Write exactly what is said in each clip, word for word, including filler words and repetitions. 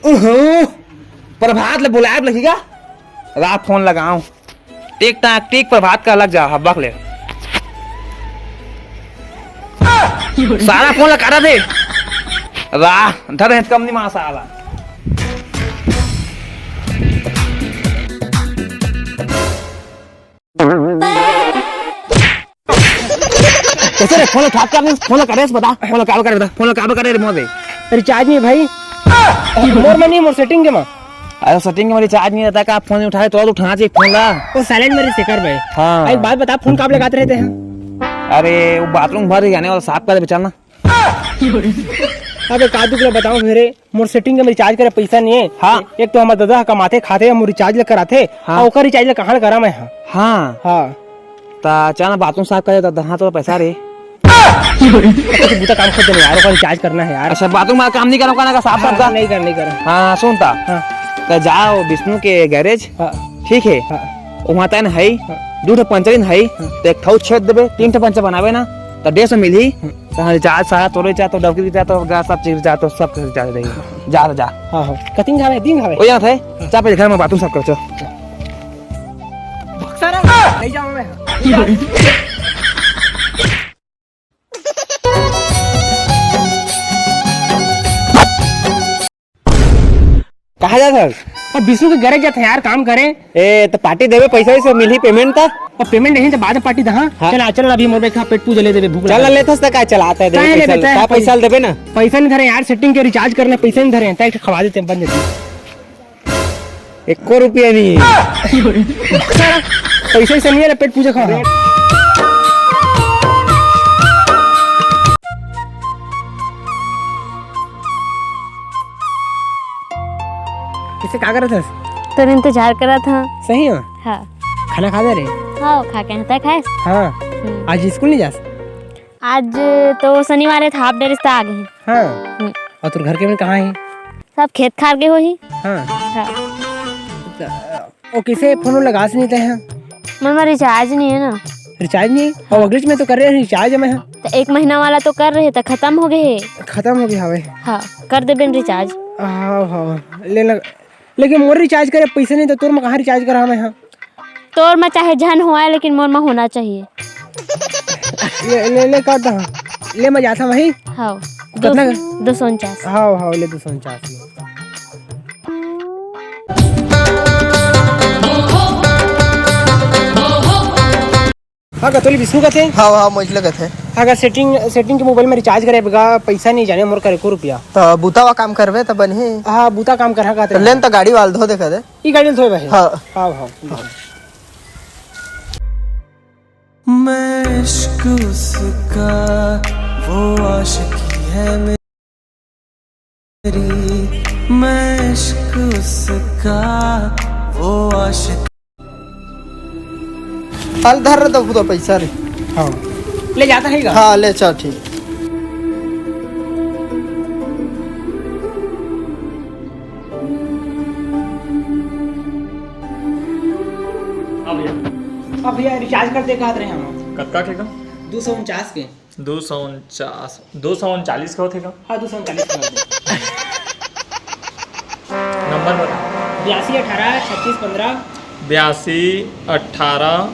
ओहो, प्रभात ले बुलाए लगी का? रा फोन लगाऊं। टिक टाक टिक, प्रभात का लग जा, हब्बक ले। सारा फोन लगा दे। रा, धर है कम नहीं मार साला। कैसे रे? फोन उठा के आपने फोन लगा रे, बता, फोन लगा, काबर करे, बता, फोन लगा, काबर करे रे मोर दे। रिचार्ज नहीं भाई, मोर में नहीं, मोर सेटिंग के में। अरे सेटिंग के में रिचार्ज नहीं रहता का? फोन नहीं उठा रहे तो उठाना चाहिए फोन ला। वो साइलेंट में रही शेखर भाई। हाँ। एक बात बता, फोन कब लगाते रहते हैं? अरे वो बाथरूम भर जाने वाला साफ कर दे, चल ना। अबे का दुख ले बताऊं मेरे, मोर सेटिंग के में रिचार्ज करे पैसा नहीं है। हाँ। एक तो हमर दादा ह कमाथे खाथे, मोर रिचार्ज ले कराथे, हाँ। और ओकर रिचार्ज ले कहां ले करा मैं? हाँ। हाँ। हाँ। ता चल ना बाथरूम साफ करे, ता हाथ वाला पैसा रे। अच्छा, बूता काम खुद देना यार, ओकर रिचार्ज करना है यार। अच्छा, बाथरूम वाला काम नहीं करा, कहना का साफ साफ हाँ, का? नहीं कर, नहीं कर। हाँ, सुन ता। हाँ। तो जाओ विष्णु के गैरेज। हाँ। ठीक है। हाँ। वहाँ तन है, हाँ। दू ठो पंचर इन है, हाँ। तो एक ठो छेद देबे, तीन ठो पंचर बनावे ना, तो डेढ़ सौ मिलही। हाँ। तो हाँ, रिचार्ज सारा तोरे रिचार्ज, तो डबकी रिचार्ज, तो गैस सब चीज रिचार्ज, तो सब रिचार्ज रही। जा, जा। हाँ, हाँ। कतिंग खावे, दिन खावे। ओ जाना था, हाँ। जा पहले घर में बाथरूम साफ कर, चल। बक्सा रहा, नहीं जाऊँ मैं। कहाँ जात हस? अब विष्णु के गैरेज जात है यार, काम करे। ए, तो पार्टी देवे, पैसा वैसा मिलही, पेमेंट ता? अब पेमेंट नहीं तो बाद में पार्टी दहा। हाँ। चल, आ, चल, अभी मोर बेटा पेट पूजा ले देवे, भूख चल, लगा। लेथस त का चलाता है, दे काहे पैसा लेबे, ले, तैं का पैसा पैसा देबे ना? पैसा नहीं धरे यार, सेटिंग के रिचार्ज करना, पैसा नहीं धरे, तैं खवा देते हैं, बन देते हैं। एको रुपया नहीं है। पैसा वैसा नहीं है रे, पेट पूजा खा। किसे का करत हस? तोर इंतजार करत हंव। सही हो? हाँ। खाना खा दे रे। हाँ, खा के हता खाए। हाँ। हम्म। आज स्कूल नहीं जास? आज तो शनिवार है, हाफ डे रिश्ता आ गए। हाँ। हम्म। और तोर घर के मन कहाँ है? सब खेत खार के होही। हाँ। हाँ। ओ, किसे फोन लगास नहीं ते हैं? मोर में रिचार्ज नहीं है ना। रिचार्ज नहीं? और अगले में तो कर रहे हैं रिचार्ज में, हाँ। तो एक महीना वाला तो कर रहे, तो खत्म हो गए है। खत्म हो गया हवे। हाँ, कर देबे न रिचार्ज। हाँ, हाँ, ले लग-, लेकिन मोर रिचार्ज करे पैसे नहीं, तो तोर में कहाँ रिचार्ज करा मैं, हाँ? तोर में चाहे झन होए, लेकिन मोर में होना चाहिए। ले, ले, ले, कर दो। ले, मैं जाता वही। हाँ, कितना? दो सौ उनचास। हाँ, हाँ, ले दो सौ उनचास ले। हाँ, कतोली विष्णु कथे? हाँ, हाँ, मोइच लगत है। हाँ, अगर सेटिंग, सेटिंग के मोबाइल में रिचार्ज करे बगा, पैसा नहीं जाने मोर करे को रुपया। तो बूता वा काम करबे तो बनही। हाँ, बूता काम कर, हाँ, कहते तो लेन तो गाड़ी वाल धो देखा दे। ई गाड़ी धोए भाई। हाँ। हाँ, हाँ। मैं इश्क उसका, वो आशिकी है मेरी, मैं इश्क उसका, वो आशिक। चल धर रे, तो, तो पैसा रे। हाँ। ले जाता है का? हाँ, ले चल, ठीक। हाँ भैया। हाँ भैया, रिचार्ज कर दे, कहत रहे हम। कतका के का? दो सौ उनचास के। दो सौ उनचास, दो सौ उनचालीस का होथे का? हाँ, दो सौ उनचालीस का होथे। नंबर बता। बयासी अठारह छत्तीस पंद्रह। बयासी अठारह।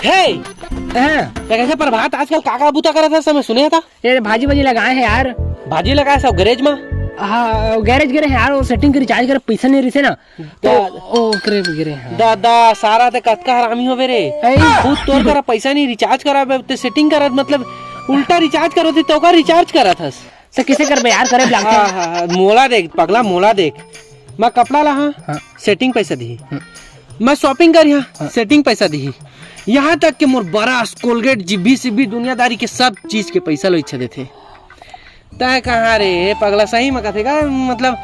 हे! हाँ। ते कइसे प्रभात आजकल का का बूता करत हस, मैं सुने था? ये भाजी वाजी लगाए हैं यार। भाजी लगाए सब गैरेज में? हाँ, गैरेज गिरे हैं यार, वो सेटिंग के रिचार्ज करे पैसा नहीं रिसे ना, तो दा-, ओकरे गिरे हैं। दादा, सारा ते कतका हरामी होबे रे। ऐ। खुद तोर करा पैसा नहीं रिचार्ज करा बे, ते सेटिंग करा, मतलब उल्टा रिचार्ज करो थे, तो का रिचार्ज करा थस। तो किसे करबे यार, करे लागथे। हाँ, हाँ, हाँ, मोला देख, पगला मोला देख। मैं कपड़ा ला, हाँ, हाँ। सेटिंग पैसा दिही। हम्म। मैं शॉपिंग करिहा, हाँ। सेटिंग पैसा दिही। यहाँ तक कि मोर ब्रश, कोलगेट, जीभी सीभी, दुनियादारी के सब चीज के पैसा लो इच्छा देथे। तय कहाँ रे पगला, सही में कथे का? मतलब,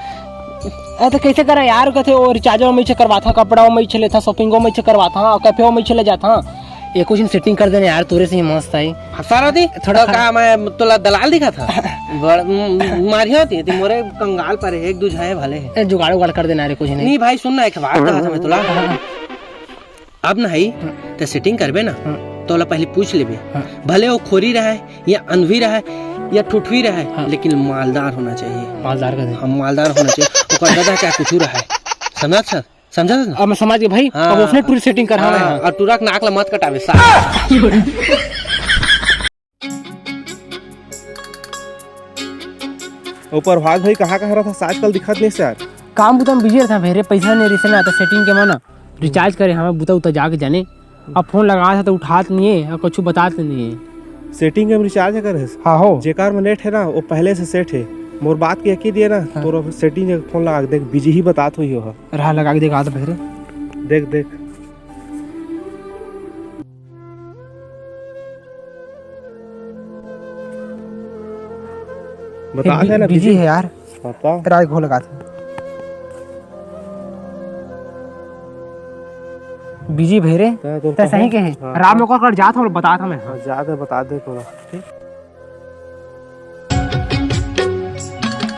अरे तो कैसे करा यार? कथे, "ओ, रिचार्ज में इच्छा करवाथा, कपड़ा में इच्छा लेथा, शॉपिंग में इच्छा करवाथा, कैफे में इच्छा ले जाथा।" एको झिन सेटिंग कर देना यार, तोरे से ही मस्त आई। हंसा रहा थी? थोड़ा तो का मैं तोला दलाल दिखा था? बड़, म-, मारिया होती है, ती मोरे कंगाल पर है, एक दू झाए भले है। ए, जुगाड़ उगाड़ कर देना रे, कुछ नहीं। नहीं भाई, सुन ना, एक बात कहा था मैं तोला। अब ना हई, हाँ। त सेटिंग करबे ना, हाँ। त ओला पहली पूछ लेबे। हाँ। भले वो खोरी रहय, या अंधवी रहय, या ठुठवी रहय, हाँ। लेकिन मालदार होना चाहिए। मालदार का दे। हाँ, मालदार होना चाहिए। ओकर ददा चाहे कुछू रहय। समझत हस? समझत हस ना? अब मैं समझ गया भाई, हाँ। अब ओसने टूरी सेटिंग कर, हाँ, हाँ, हाँ। अउ टूरा के नाक ला मत कटाबे, साला। अउ प्रभात भाई, कहाँ कहाँ रहत हस? आजकल दिखत नइ हस यार। काम बुता म बिजी रहत हँव भई रे, पइसा नइ रिहिस ना, त सेटिंग के मन रिचार्ज करे हँव, बुता उता जाके जाने। अब फोन लगात हँव त उठात नइ हे, अउ कुछू बतात नइ हे। सेटिंग के म रिचार्ज करे हस? हाँ हो। जेकर म नेट हे ना, वो पहले से सेट हे। मोर बात के यकीन नइ हे ना, हाँ। तोर सेटिंग के फोन लगा के देख, बिजी ही बतात होही ओह। रहा, लगा के देखात हँव भई रे। देख, देख। बता हे दे ना, बिजी बिजी। हे यार। बता। राय घोल लगात हे। बिजी भई रे। तैं तो तैं सही कहे। हाँ। राम ओकर कर जात हँव, बतात हँव मैं। हाँ, जा दे, बता दे तोला। ठीक।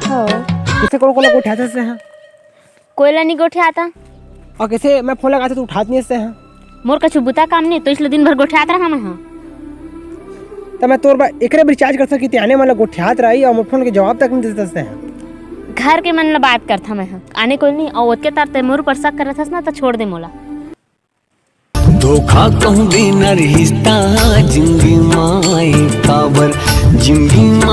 हाँ। कइसे कोन कोन ला गोठियाथस तैं? कोई ला नइ गोठियात हँव। अउ कइसे मैं फोन लगात हँव त उठात नइ हस तैं? मोर कुछू बुता काम नइ, त इसलिए दिन भर गोठियात रहँव मैं। त मैं तोर बर एकरे बर रिचार्ज करथँव कि तैं आने मन ला गोठियात रहिस अउ मोर फोन के जवाब तक नइ देत हस तैं। घर के मन ला बात करथँव मैं। आने कोई नइ, अउ ओतके तार तैं मोर ऊपर शक करत हस ना, त छोड़ दे मोला। धोखा कहूँ देना रिहिस त जिंदगी म, काबर जिंदगी म